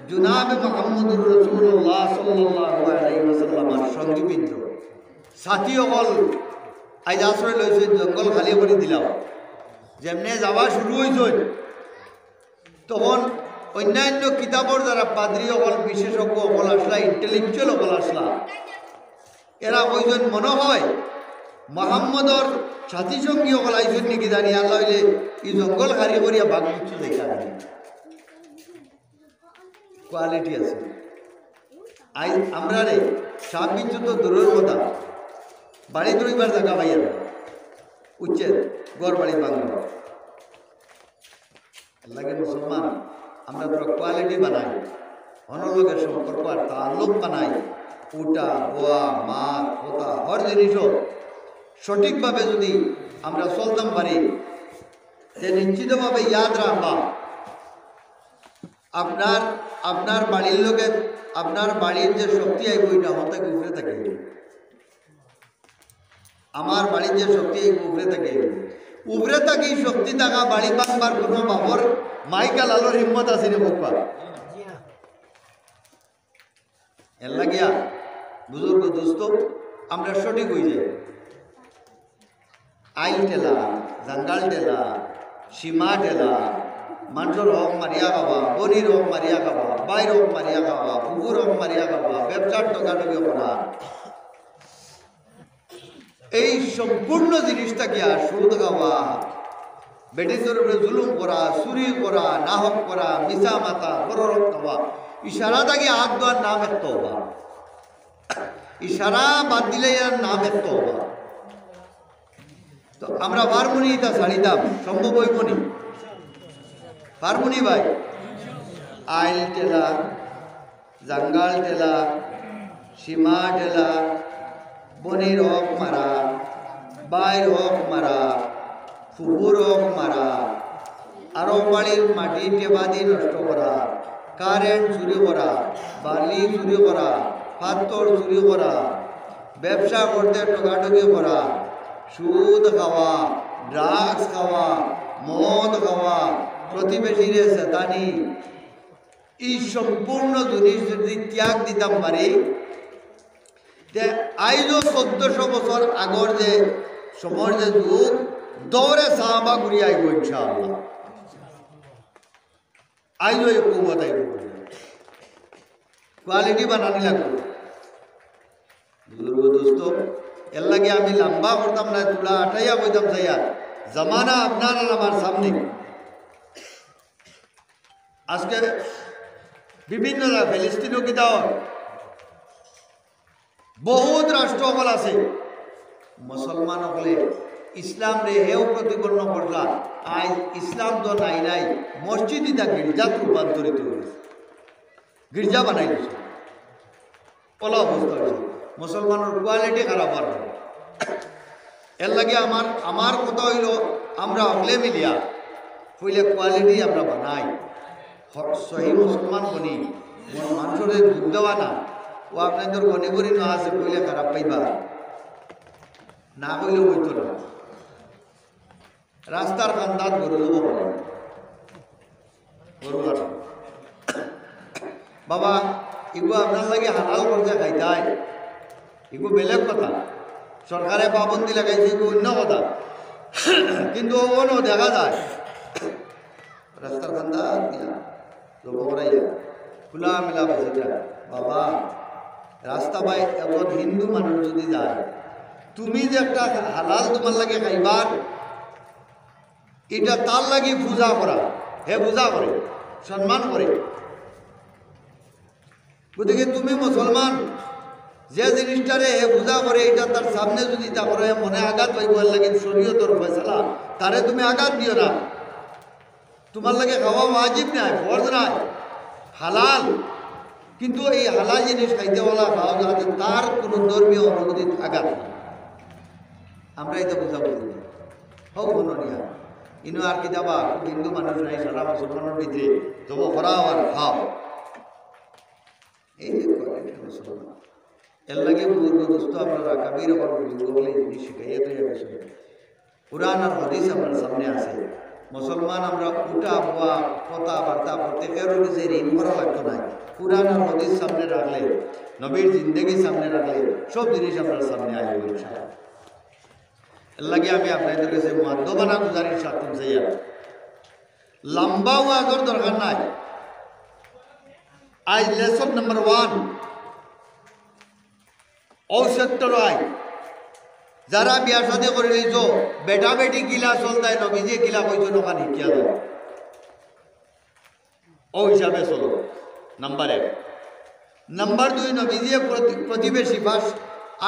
জুনাবে মুহাম্মদুর রাসূলুল্লাহ সাল্লাল্লাহু আলাইহি ওয়াসাল্লামর সঙ্গীবৃন্দ, সাথী অকল আইজ আশ্রয় লইছইন, জঙ্গল খালি করি দিলাও। যেমনে যাওয়া শুরু অইছইন, তখন অন্যান্য কিতাবর যারা পাদ্রী অকল, বিশেষজ্ঞ অকল আছলা, intellectual অকল আছলা, এরা কইছইন মনো হয় মুহাম্মদর সাথী সঙ্গী অকল আইছইন নি কিজানি, আল্লাহ অইলে ই জঙ্গল খালি করিয়া বাঘ বিচ্ছু যাইতা নি। কোয়ালিটি আছে। আইজ আমরারে সাপ বিচ্ছু তো দূরর কথা, বাড়িত রইবার জাগা পাইয়ার না, উচ্ছেদ, ঘর বাড়ি ভাঙ্গা। এর লাগি মুসলমান, আমরা তো কোয়ালিটি বানাই, অনর লগে সম্পর্ক আর তাল্লুক বানাই, উঠা, বওয়া, মাত, কথা, হর জিনিসও সঠিকভাবে যদি আমরা চলতাম পারি, তে নিশ্চিতভাবে ইয়াদ রাখবা, আপনার, আপনার বাড়ির লগে, আপনার বাড়ির যে শক্তি আইব, ওইটা আমার থাকি উপরে থাকি। আমার বাড়ির যে শক্তি আইব, উপরে থাকি। উপরে থাকি শক্তি থাকা বাড়ি ভাঙবার কোনো বাপর মাইকা লালর হিম্মত আছে নি বাপ্পা? এর লাগিয়া বুজুর্গ দোস্ত, আমরা সঠিক অই যাই। আইল ঠেলা, জাঙ্গাল ঠেলা, সীমা ঠেলা, মানষর হক মারিয়া খাওয়া, বনির হক মারিয়া খাওয়া, বাইর হক মারিয়া খাওয়া, ফুফুর হক মারিয়া খাওয়া, ব্যবসার ঠকাঠকি করা, এই সম্পূর্ণ জিনিসটা কি আর সুদ খাওয়া, বেটিন্তর উপরে জুলুম করা, চুরি করা, নাহক করা, মিছা মাতা, বড় রক খাওয়া, ইশারা থাকি হাত ধোয়ার নাম এক তওবা। ইশারা বাদ দিলে এর নাম এক তওবা। তো আমরা পারমুনি ইতা ছাড়িতাম, সম্ভব অইবনি? পারমুনি ভাই? আইল ঠেলা, জাঙ্গাল ঠেলা, সীমা ঠেলা, বনির হক মারা, বাইর হক মারা, ফুবুর হক মারা, আরো বাড়ির মাটি টেবাদি নষ্ট করা, কারেন্ট চুরি করা, বালি চুরি করা, পাথর চুরি করা, ব্যবসা করতে ঠকাঠকি করা, সুদ খাওয়া, ড্রাগস খাওয়া, মদ খাওয়া, প্রতিবেশীরে সেতানি, এই সম্পূর্ণ জিনিস যদি ত্যাগ দিতাম পারি, তে আইজও চোদ্দশো বছর আগর যে সময় যে যুগ, দৌড়ে সাহাবা ঘুরি আইব ইনশাআল্লাহ। আইজও এই কুয়াত আইব, কোয়ালিটি বানানি লাগবে। বুজুর্গ দোস্ত, এর লাগি আমি লম্বা করতাম না, থুড়া আটাইয়া কইতাম চাইয়া, জমানা আপনার আর আমার সামনে। আজকে বিভিন্ন জায়গা, ফিলিস্তিনও কিতা অয়, বহুত রাষ্ট্র অকল আছে, মুসলমান অকলে ইসলামরে হেও প্রতিপন্ন করলা। আইজ ইসলাম তো নাই নাই, মসজিদ ইতা গির্জাত রূপান্তরিত অইছে, গির্জা বানাই দিছে। অলা অবস্থা অইছে, মুসলমানর কোয়ালিটি খারাপ আর। এর লাগি আমার, আমার কথা অইলো, আমরা হকলে মিলিয়া কইলে কোয়ালিটি আমরা বানাই, হ-, সহি মুসলমান বনি, মন-, মানুষরে দুখ দেওয়া না। ও আপনাদের গনি গনি না আছে কইলে খারাপ পাইবা, না কইলে অইতো না। রাস্তার কান্দাত গরু জবো করে। গরু কাটো। বাবা, ইগু আপনার লাগি হালাল করতে খাইতাই, ইগু বেলেগ কথা। সরকারে পাবন্দি লাগাইছে, ইগু অন্য কথা। কিন্তু অনো দেখা যায় রাস্তার কান্দাত দিয়া জবো করাইয়া খোলামেলা বেচে যায়। বাবা, রাস্তা বায় একজন হিন্দু মানুষ যদি যায়, তুমি যে একটা হালাল তোমার লাগি খাইবার, ইটা তার লাগি পূজা করা, হে পূজা করে, সম্মান করে। গতিকে তুমি মুসলমান, যে জিনিসটারে হে পূজা করে, ইটা তার সামনে যদি তা করে, মনে আঘাত পাইব, এর লাগি শরীয়তর ফয়সালা, তারে তুমি আঘাত দিও না। তোমার লাগি খাওয়া ওয়াজিব নাই, ফরজ নাই, হালাল। কিন্তু এই হালাল জিনিস খাইতে অলা খাওয়া যাতে তার কোনো ধর্মীয় অনুভূতি আঘাত না। আমরা ইটা বুঝা বুঝি না। হোক মনো নিয়া। ইনো আর কিতাবা হিন্দু মানুষ নাই, সারা মুসলমানর ভিতরে জবো করাও আর খাও। এই যে করে মুসলমান। এর লাগি বুজুর্গ দোস্ত আমরা রাখাবির হকল বুজুর্গ অকলে এই জিনিস শিখাইয়া তৈরি গেছে। কোরআন আর হাদিস আমরার সামনে আছে। মুসলমান আমরা উঠা বওয়া, কথাবার্তা, প্রত্যেকের কাছে ঋণ করা লাগতো না। কোরআন আর হাদিস সামনে রাখলে, নবীর জিন্দেগি সামনে রাখলে, সব জিনিস আমরার সামনে আইব ইনশাআল্লাহ। এর লাগি আমি আপনাদের কাছে মুআদ্দবানা গুজারিশ রাখতাম চাইয়া। লম্বা ওয়াজর দরকার নাই। আইজ লেসন নাম্বার ওয়ান। ও সেক্টর আই, যারা বিয়া শাদী করি লইছো, বেটা বেটি কিলা চলতায়, নবীজিয়ে কিলা কইছইন, অখান হিকিয়া যাও। ও হিসাবে চলো, নাম্বার এক। নাম্বার দুই, নবীজিয়ে প্রতি-, প্রতিবেশী, পাশ,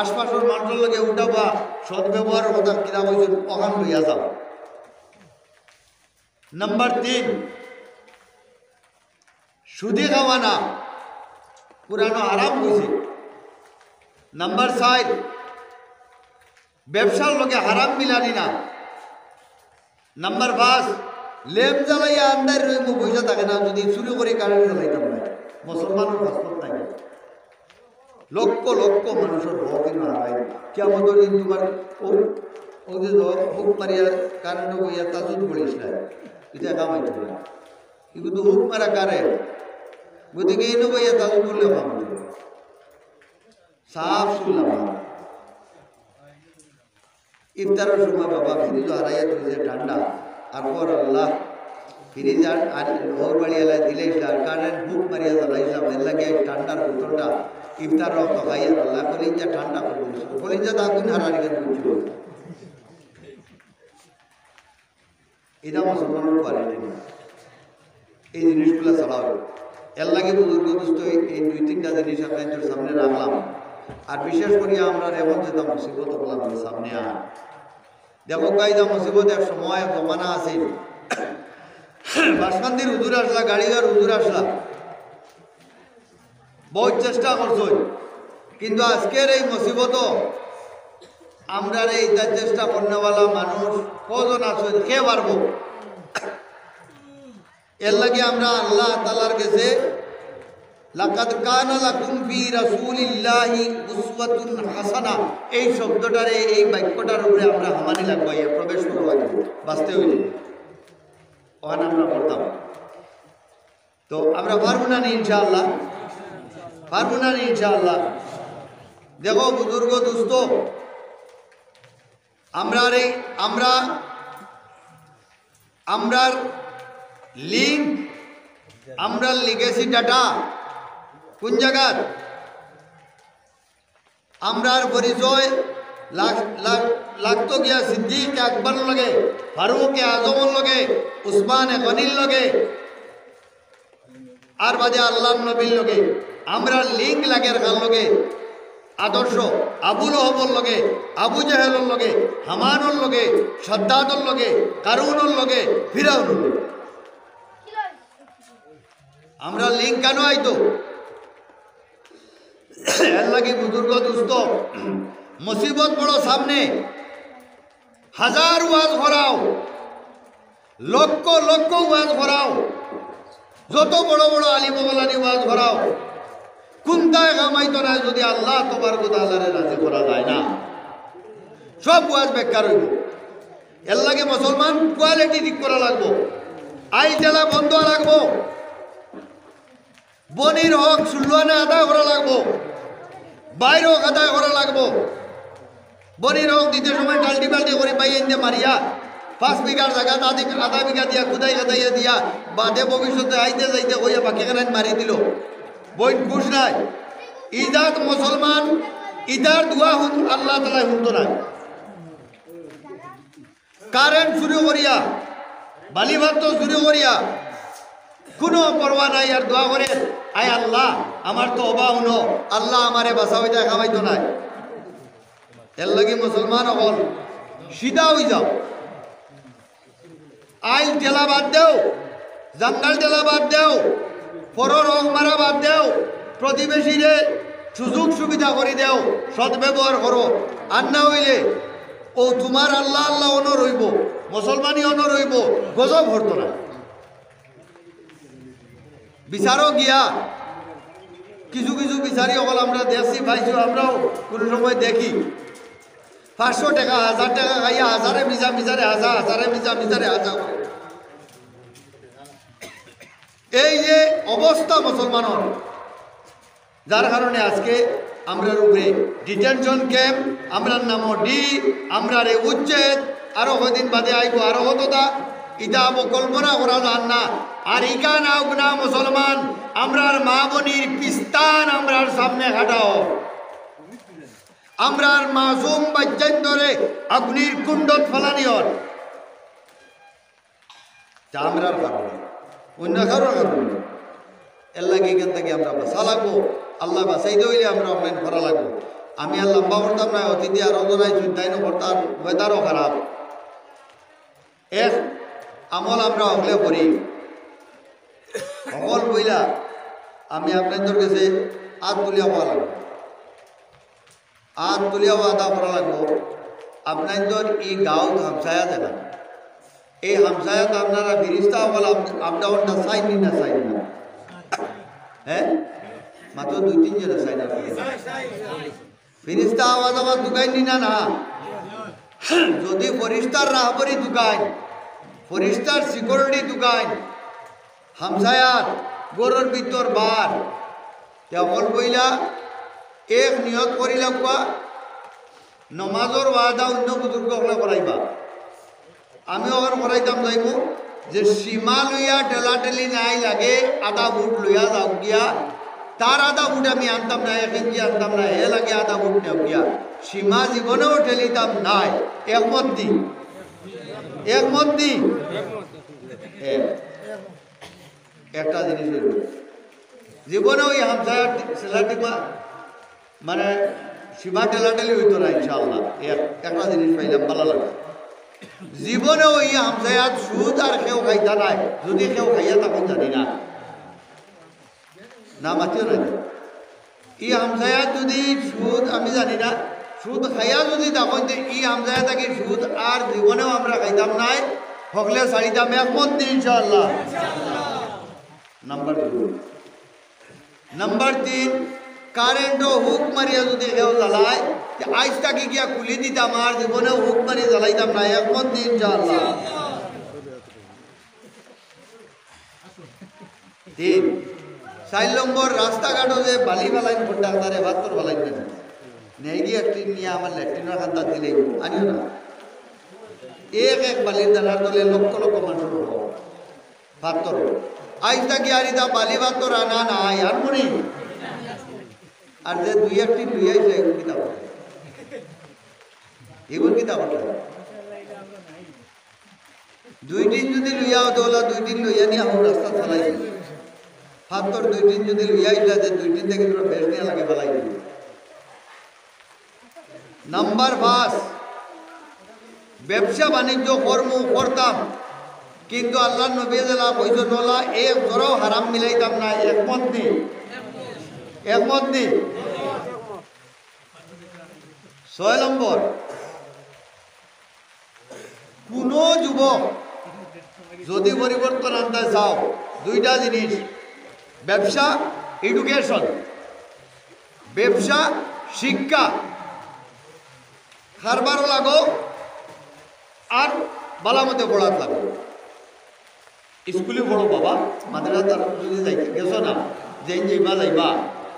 আশপাশর মানুষর লগে উঠা বওয়া, সদ্ব্যবহারর কথা কিলা কইছইন, অখান লইয়া যাও। নাম্বার তিন, সুদি খাওয়া না, কোরআনো হারাম কইছে। নাম্বার চাইর, ব্যবসার লগে হারাম মিলানি না। নাম্বার পাঁচ, লেম জ্বালাইয়া আন্দাইর রইমু, পয়সা থাকে না, যদি চুরি করি কারেন্ট জ্বালাইতাম না, মুসলমানর পাসপোর্ট নাই। লক্ষ লক্ষ মানুষর হক ইনো হারাই। কিয়ামতর দিন তোমার ও, ও যে হুক মারিয়া কারেন্ট বইয়া তাজুদ পড়িস না, ইটা কাম অইতো না। ইগু তো হুক মারা কারেন্ট, গতিকে ইনো বইয়া তাজুদ পড়লে কাম অইতো না। সাফ শুনলাম। ইফতারর সময় বাবা ফ্রিজ হারাইয়া তুই যে ঠান্ডা, আর পর আল্লাহ, ফ্রিজ আর, আর ওর বাড়ি এলাই দিলে আর কারেন্ট হুক মারিয়া জ্বালাইলাম, এর লাগি এই ঠান্ডার বোতলটা ইফতার রক্ত খাইয়া আল্লাহ কলিজা ঠান্ডা করে দিয়েছিল। কলিজা তো আগুন হারানি কেন বুঝছিল? এটা মুসলমানর কোয়ালিটি না। এই জিনিসগুলা ছাড়া অইবো। এর লাগি বুজুর্গ দোস্ত এই, এই দুই তিনটা জিনিস আপনাদের সামনে রাখলাম। আর বিশেষ করি আমরা এখন যেটা মুসিবত অকল আমরার সামনে আর দেখো, কায়দা মুসিবত এক সময় এক জমানা আছিল। বাসকান্দির হুজুর আসলা, গাড়িঘার হুজুর আসলা, বহুত চেষ্টা করছইন, কিন্তু আজকের এই মুসিবত আমরারে ইতা চেষ্টা করনেওয়ালা মানুষ কয়জন আছইন, কে পারবো? এর লাগি আমরা আল্লাহ তাআলার গেছে লাকাদ কানা লাকুম ফি রাসূলিল্লাহি উসওয়াতুন হাসানা, এই শব্দটারে, এই বাক্যটার উপরে আমরা হামানি লাগবো, ইয়া প্রবেশ করবো, বাঁচতে হইলে ওখানে আমরা পড়তাম। তো আমরা পারবো না নি ইনশাআল্লাহ? পারবো না নি ইনশাআল্লাহ? দেখো বুজুর্গ দোস্ত, আমরার এই, আমরা, আমরার লিঙ্ক, আমরার লিগেসি ডাটা কোন জাগাত? আমরার পরিচয় লাগ-, লাগ-, লাগতো গিয়া সিদ্দিক আকবরর লগে, ফারুক আজমর লগে, উসমান গনির লগে, আর বাদে আল্লাহর নবীর লগে। আমরার লিঙ্ক লাগের কার লগে? আদর্শ। আবু লহবর লগে, আবু জেহেলর লগে, হামানর লগে, সাদ্দাদর লগে, কারুনর লগে, ফিরাউনর লগে। আমরার লিঙ্ক কেন আইতো? এর লাগি বুজুর্গ দোস্ত, মুসিবত বড় সামনে। হাজার ওয়াজ করাও, লক্ষ লক্ষ ওয়াজ করাও, যত বড় বড় আলিম ওলানি ওয়াজ করাও, কুনটায় কাম আইতো নায় যদি আল্লাহ তবারক ওয়া তাআলারে রাজি করা যায় না। সব ওয়াজ বেকার অইবো। এর লাগি মুসলমান কোয়ালিটি ঠিক করা লাগবো, আইল ঠেলা বন্ধ লাগবো। বনির হক সুল্লুয়ানে আদায় করা লাগবো, ভাইর হক আদায় করা লাগবো। বনির হক দিতে সময় টাল্টি-বাল্টি করি ভাইয়াইনতে মারিয়া, পাঁচ বিঘার জাগাত আধা বিঘা দিয়া, খুদাই খাদাইয়া দিয়া, বাদে ভবিষ্যতে আইতে যাইতে কইয়া বাকি খানাইন মারি দিলো। বইন খুশ নায়। ইজাত মুসলমান, ইতার দোয়া হুন-, আল্লাহ তাআলায় হুনতো নায়। কারেন্ট চুরি করিয়া, বালিপাত্তর চুরি করিয়া, কুনু পরোয়া নাই, আর দোয়া করের, "আয় আল্লাহ, আমার তওবা হুনো, আল্লাহ আমারে বাঁচাও, ইতায় কাম আইতো নায়।" এর লাগি মুসলমান অকল সিধা অইযাও। আইল ঠেলা বাদ দেও, জান্ডাল ঠেলা বাদ দেও, পরর হক মারা বাদ দেও, প্রতিবেশীরে সুযোগ সুবিধা করি দেও, সদ্ব্যবহার করো। আর না অইলে অউ তুমার আল্লাহ আল্লাহ অনো রইবো, মুসলমানি অনো রইবো, গজব হরতো নায়। বিচারো গিয়া কিছু কিছু বিচারি অকল আমরা দেখছি, পাইছি, আমরাও কুনু সময় দেখি, পাঁচশো টেকা, হাজার টেকা খাইয়া হাজারে মিছা মিছারে হাছা, হাজারে মিছা মিছারে হাছা করে। এই যে অবস্থা মুসলমানর, যার কারণে আজকে আমরার উপরে ডিটেনশন ক্যাম্প, আমরার নামো ডি, আমরারে উচ্ছেদ, আরো কয়দিন বাদে আইবো আরো কততা, ইতা আবো কল্পনা করা যার না। আর ইখান আউক না মুসলমান, আমরার মা বনির পিস্তান আমরার সামনে খাটাও, আমরার মাসুম বাচ্চাইন্তরে আগুনির কুণ্ডত ফালানি অর। তা আমরার কারণে, অন্য কারোর কারণে। এর লাগি ইখান থাকি আমরা বাঁচা লাগবো। আল্লাহ বাঁচাইতে অইলে আমরা অনলাইন করা লাগবো। আমি আর লম্বা করতাম না, অতিথি আরো জন আইছইন, তাইন করতা, ওয়েদারও খারাপ। এক আমল আমরা হকলে করি। হকল কইলা, আমি আপনাইন্তর গেছে আত তুলিয়া কওয়া লাগবো। আত তুলিয়া ওয়াদা করা লাগবো, আপনাইন্তর ই গাঁওত হামসায়া যেতা, এই হামসায়াত আপনারা ফিরিস্তা অকল আপ-, আপ ডাউনটা চাইন নি না চাইন না? হ্যাঁ, মাত্র দুই তিন জনে চাইন না। ফিরিস্তা আওয়া যাওয়া তুকাইন নি না? না, যদি ফিরিস্তার রাহবরি তুকাইন, ফিরিস্তার সিকিউরিটি তুকাইন, হামসায়াত, ঘরর ভিতর বার, তে হকল কইলা, এক নিয়ত করি লাগবা, নমাজর ওয়াদা অন্য বুজুর্গ অকলে করাইবা। আমি অখন করাইতাম যাইমু যে সীমা লইয়া ঠেলাঠেলি নাই লাগে, আধা ফুট লইয়া যাও গিয়া, তার আধা ফুট আমি আনতাম না, এক ইঞ্চি আনতাম না, হে লাগে আধা ফুট নেও গিয়া। সীমা জীবনেও ঠেলিতাম নাই, একমত নি? একমত নি? এ, একটা জিনিস অইল, জীবনে ওই হামসায়ার ঠেলাঠেলি, মানে, সীমা ঠেলাঠেলি অইতো না, ইনশাআল্লাহ। এক-, একটা জিনিস পাইলাম, ভালা লাগলো। জীবনে ওই হামসায়াত সুদ আর কেউ খাইতা নায়, যদি কেউ খাইয়া থাকইন জানি না। না মাতিও না। ই হামসায়া যুদি সুদ, আমি জানি না, সুদ খাইয়া যুদি থাকইন, তে ই হামসায়া থাকি সুদ আর জীবনেও আমরা খাইতাম নায়, হকলে ছাড়িতাম, একমত নি ইনশাআল্লাহ? নাম্বার দুই। নাম্বার তিন, কারেন্টও হুক মারিয়া যুদি কেউ জ্বালায়, তে আইজ থাকি গিয়া খুলি দিতাম, আর জীবনেও হুক মারি জ্বালাইতাম নায়, একমত নি ইনশাআল্লাহ? তিন, চাইর নম্বর, রাস্তাঘাটো যে বালি ফালাইন, ফোটার তারে পাথর ফালাইন না। নেই গিয়া একটি নিয়া আমার লেট্রিনর কান্দাত দিলে আনিও না। এক এক বালির দানার তলে লক্ষ লক্ষ মানুষর হক। পাথর। আইজ থাকি আর ইতা বালি পাথর আনা নাই, আর মনে। আর যে দুই একটি লইয়া আইছে, এগুন কিতা করতা? এগুন কিতা করতা? দুই টিন যুদি লইয়া আও, তে অলা দুই টিন লইয়া নিয়া আমার রাস্তাত ফালাই দিবি। পাথর দুই টিন যুদি লইয়া আইলা, তে দুই টিন থাকি তোরা বেশ নিয়া লাগে ফালাই দিবি। নাম্বার পাঁচ, ব্যবসা বাণিজ্য করমু, করতাম, কিন্তু আল্লার নবী যেলা কইছইন, অলা এক জরাও হারাম মিলাইতাম না, একমত নি? একমত নি? ছয় নম্বর, কুনু যুবক যুদি পরিবর্তন আনতে চাও, দুইটা জিনিস, ব্যবসা, education, ব্যবসা, শিক্ষা, কারবারও লাগো, আর বালা মতে পড়াত লাগো। স্কুলে পড়ো বাবা, মাদ্রাসাত যুদি যাইতে গেছো না, যেইন যাইবা যাইবা,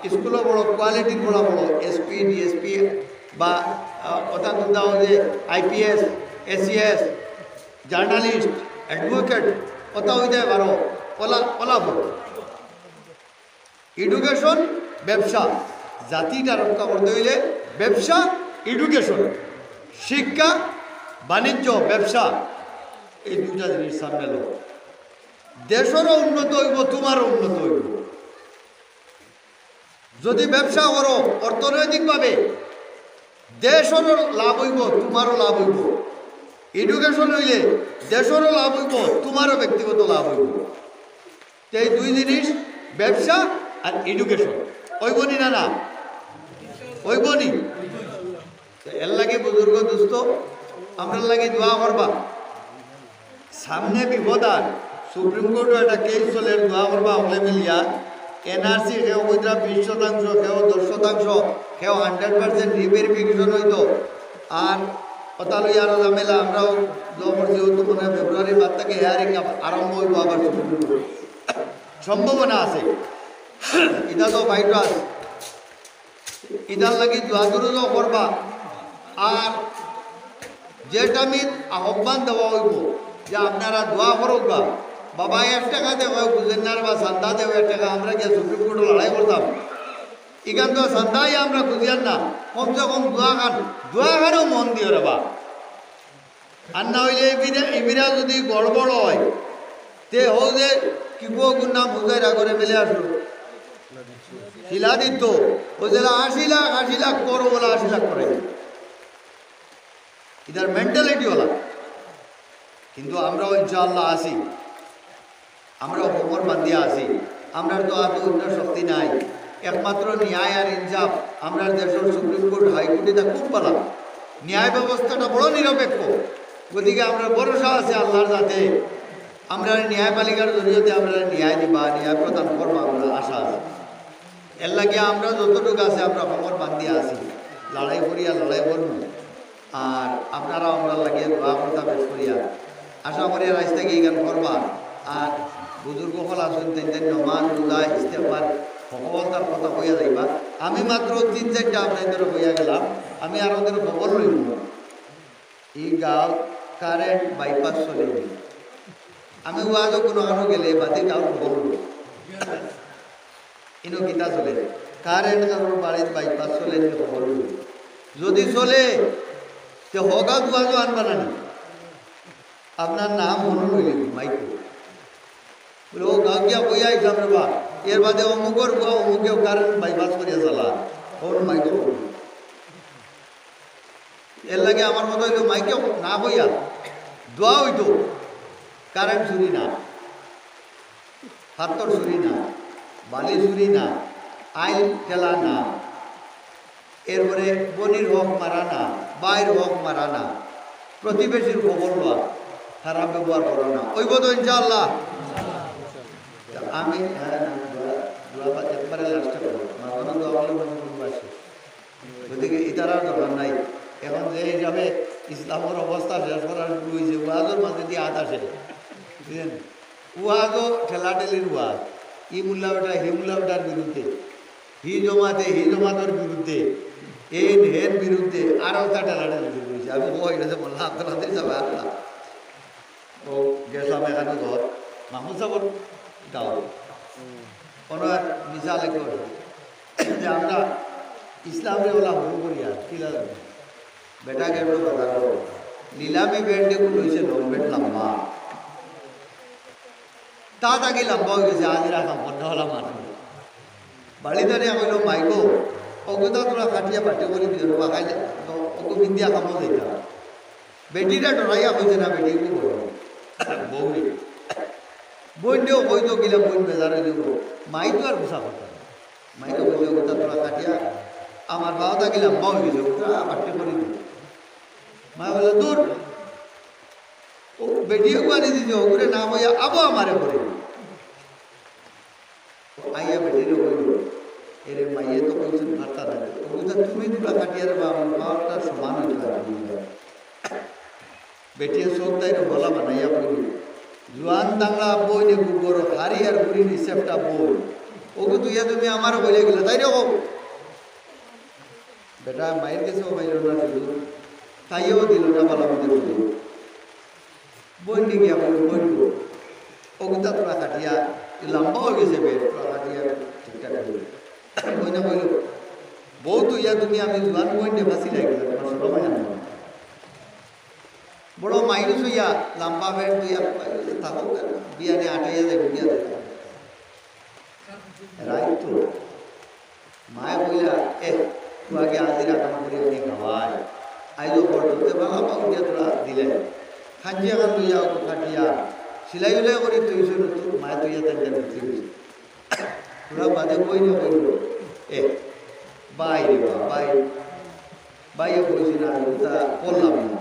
স্কুলে পড়ো, quality পড়া পড়ো, এসপি, ডিএসপি বা, আহ, ওটা কোনটা অইলে আইপিএস, এসিএস, journalist, advocate, ওটা অইতে পারো, অলা, অলা পড়ো। Education, ব্যবসা, জাতিটা রক্ষা করতে অইলে ব্যবসা, education, শিক্ষা, বাণিজ্য, ব্যবসা, এই দুইটা জিনিস সামনে লো। দেশরও উন্নত অইবো, তুমারও উন্নত অইবো। যুদি ব্যবসা করো অর্থনৈতিকভাবে, দেশরও লাভ অইবো, তুমারও লাভ অইবো। Education অইলে দেশরও লাভ অইবো, তুমারও ব্যক্তিগত লাভ অইবো। তে এই দুই জিনিস, ব্যবসা আর education, অইবো নি না, না? অইবো নি? তে এর লাগি বুজুর্গ দোস্ত, আমরার লাগি দোয়া করবা। সামনে বিপদ আর, সুপ্রিম কোর্টো একটা কেস চলের, দোয়া করবা হকলে মিলিয়া। এনআরসি কেউ কইতরা বিশ শতাংশ, কেউ দশ শতাংশ, কেউ hundred percent reverification অইতো। আর কথা লইয়া আরো ঝামেলা, আমরাও দোয়া করছি, অউ তো মনে হয় ফেব্রুয়ারির বাদ থাকি hearing আরম্ভ অইবো আবার সুপ্রিম কোর্টো। সম্ভাবনা আছে, ইটা তো ভাইরাস, ইটার লাগি দোয়া দুরুদও করবা। আর যেটা আমি আহ্বান দেওয়া অইবো যে আপনারা দোয়া করউক্কা, বাবা এক টেকা দেও, বুঝেন না রে বা, চান্দা দেও এক টেকা, আমরা গিয়া সুপ্রিম কোর্টো লড়াই করতাম। ইখান তো চান্দাই আমরা খুজিয়ার না, কমসে কম দোয়া খান, দোয়া খানও মন দিও রে বা। আর না অইলে ইবিরা, ইবিরা যুদি গড়বড় অয়, তে হউ যে কিবো গুন্না মুজাইরা করে মেলে আসলো। শিলা দিত, অউ যেলা আশি লাখ, আশি লাখ করো, অলা আশি লাখ করে। ইতার mentality অলা। কিন্তু আমরাও ইনশাআল্লাহ আছি। আমরাও কোমর বান্ধিয়া আছি, আমরার তো আর অন্য শক্তি নাই। একমাত্র ন্যায় আর ইনসাফ, আমরার দেশর সুপ্রিম কোর্ট, হাই কোর্ট, ইটা খুব ভালা। ন্যায় ব্যবস্থাটা বড় নিরপেক্ষ, গতিকে আমরার ভরসা আছে আল্লার যাতে আমরারে ন্যায়পালিকার জরিয়তে আমরারে ন্যায় দিবা, ন্যায় প্রদান করবা, আমরার আশা আছে। এর লাগি আমরা যতটুক আছে আমরা কোমর বান্ধিয়া আছি, লড়াই করিয়া লড়াই করমু। আর আপনারাও আমরার লাগি দোয়া করতা বেশ করিয়া। আশা করি আইজ থাকি ইখান করবা। আর বুজুর্গ অকল আছইন, তাইন তাইন নমাজ, রোজা, ইস্তেগফার, হকলতার কথা কইয়া যাইবা। আমি মাত্র তিন চাইরটা আপনাইন্তরে কইয়া গেলাম, আমি আরো দিন খবর লইমু। ই গাঁও কারেন্ট বাইপাস চলে। আমি ওয়াজও কুনু আনো গেলে বাদে গাঁও খবর লইমু। ইনো কিতা চলে? কারেন্ট কারোর বাড়িত বাইপাস চলে নি খবর লইমু। যুদি চলে, তে হগাত ওয়াজও আনবা না নি? আপনার নাম মনো লইলে মাইকো। বলে, "ও গাঁও গিয়া কইয়া আইলাম রে বা, এর বাদে অমুকর বুয়া অমুকেও কারেন্ট বাইপাস করিয়া চালা।" ওর মাইকো। এর লাগি আমার কথা অইলো মাইকে না কইয়া দোয়া অইতো, কারেন্ট চুরি না, পাথর চুরি না, বালি চুরি না, আইল ঠেলা না, এরপরে বনির হক মারা না, ভাইর হক মারা না, প্রতিবেশীর খবর লওয়া, খারাপ ব্যবহার করা না, অইবো তো ইনশাআল্লাহ? তা আমি, হ্যাঁ, দোয়া, দোয়া বা-, একবারে লাস্টে করবো। মাঝখানে দোয়া করলে মনে করবো আসে। গতিকে ইতার আর দরকার নাই। এখন যে হিসাবে ইসলামর অবস্থা শেষ করা শুরু অইছে, ওয়াজর মাঝে দিয়া আত আসে। বুঝলেন? ওয়াজও ঠেলাঠেলির ওয়াজ। ই মোল্লা বেটা, হি মোল্লা বেটার বিরুদ্ধে, হি জমাতে, হি জমাতর বিরুদ্ধে, এইন হেন বিরুদ্ধে, আরো তা ঠেলাঠেলি শুরু অইছে। আমি কই, এটা যে মোল্লা আব্দুল কাদির সাহেব আল্লাহ। ও গেছিলাম এখানে ঘর, মাহমুদ সাহেব দাও। ওনার মিসাল একটু যে আমরা ইসলামরে ওলা হুরু করি আর কি লাগে? বেটা গেল বাজার করো। নিলামি বেড দেখুন হইছে লং বেড লম্বা। তা তাকে লম্বা হয়ে গেছে, আজ রাত সম্পন্ন হলাম আর। বাড়িতে নিয়ে কইল, "মাইগো, অগুতা তোরা কাটিয়া বাটি করে দিও, বা খাইলে তো অগু বিন্দিয়া কামো যাইতাম।" বেটিটা ডরাইয়া কইছে না, বেটি কি বলো? বউরে। বইনরেও কইতো গেলে বইন বেজার হয়ে যাবো। মাই তো আর গুছা করতো না। মাই তো কইতো, "অগুতা তোরা কাটিয়া আমার বাবাটা গেলে লম্বা হয়ে গেছে, অগুতা বাটি করে দিও।" মা বলে, "দূর।" ও বেটিও কুয়ানি দিছে, ওগুরে না কইয়া আবো আমারে করে। আইয়া বেটিরে কইল, "এরে মাইয়ে তো কইছইন পারতা না, অগুতা তুমি তোরা কাটিয়া রে বা আমার পাওয়ারটা সমান হইতো আর কি।" বেটিয়ে চোখ তাইরে বলা বানাইয়া কইল, "জুয়ান দাংলা বই নে গুবর, হারি আর গুড়ি নি সেফটা বই। অগু তুইয়া তুমি আমার বলে গেলে, তাই রে ও।" বেটা মায়ের কাছেও পাইল না সুযোগ, তাইও দিল না বালা মতো সুযোগ। বইন গিয়া বইন বইন গো। অগুতা তোরা কাটিয়া, ই লম্বা হয়ে গেছে বেড, তোরা কাটিয়া ঠিকঠাক করে। বইনে কইল, "বউ তো ইয়া তুমি আমি জুয়ান বইন নে ফাঁসি লাগি, তোমার সরম হয় না?" বড় মাইনষ হইয়া লম্বা বেড দিয়া থাকো, বিয়ানে আটাইয়া যাই, বিয়া যাই। রাইত তো মায়ে কইলা, "এ, তুই আগে আজিরা কাম করি আনি খাওয়াই। আইজ ওপর তোতে বালা পাও দিয়া তোরা দিলে। খাঞ্জি এখন লইয়া অত কাটিয়া, সিলাই উলাই করি তুই শুরু, তোর মায়ে তুই এত একটা বিক্রি করি।" তোরা বাদে কই না কইল, "এ, বাই রে বা, বাই।" বাইয়ে কইছে না, "আমি তা করলাম না।"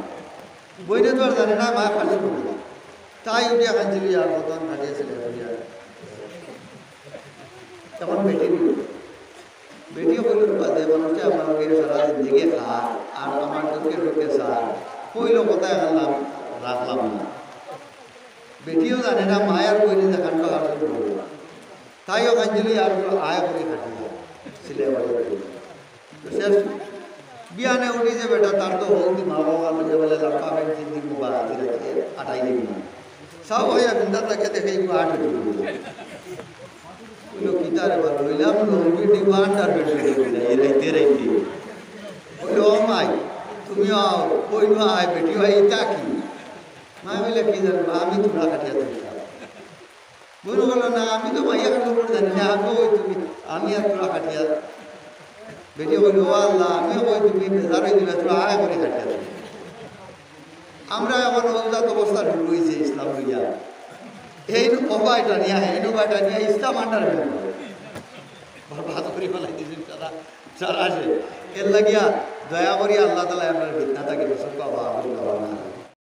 বইনে তো আর জানে না, মা খালি বলে। তাই উঠিয়া খাঞ্জি লইয়া আর কত কাটিয়া সিলাই করিয়া। তখন বেটি নিল। বেটি কইল, "বাদে মানুষটা আমার লগে সারা জিন্দেগি খায়, আর আমার দুঃখে সুখে চায়। কইল কথা এখন লাভ রাখলাম না।" বেটিও জানে না, মায়ের বইনে দেখান তো আর কি বলবো। তাইও কাঞ্জিলি আর বলল, "আয় করে কাটি যায়।" সিলাই করে। তো শেষ বিয়ানে উঠি যে বেটা, তার তো হল দি মা বাবা লগে বলে, "লাম্বা বেড কিন দিব বা, আটাই দিব না।" সাও হইয়া বিন্দা তাকে দেখে, "ইগু আট দিব।" কইল, "কিতা রে বাবা, লইলাম লম্বি ডিমান্ড আর বেশি দিব না, এ রাইতে রাইতে।" কইল, "ও মাই, তুমি আও।" কইল, "আয় বেটি ভাই, ইতা কি?" মা বলে, "কি জানো, আমি তোরা কাটিয়া দিতাম।" বইন বলল, "না, আমি তো মাইয়া কাটিয়া জানি না, আমি ওই তুমি, আমি আর তোরা কাটিয়া।" বেটি বলল, "ও আল্লাহ, আমি ওই তুমি বেজার হয়ে দিলে, তোরা আয় করে কাটিয়া দিলে।" আমরা এখন অবজাত অবস্থা শুরু হয়েছে ইসলাম লইয়া। এই অবায় টানিয়া, এই অবায় টানিয়া ইসলাম আন্ডার বরবাদ করি ফেলাই দিয়েছেন সারা, সারা আছে। এর লাগিয়া দয়া করি আল্লাহ তাআলা আপনার ফিতনা থাকি রসুল বাবা আবুল বাবা না।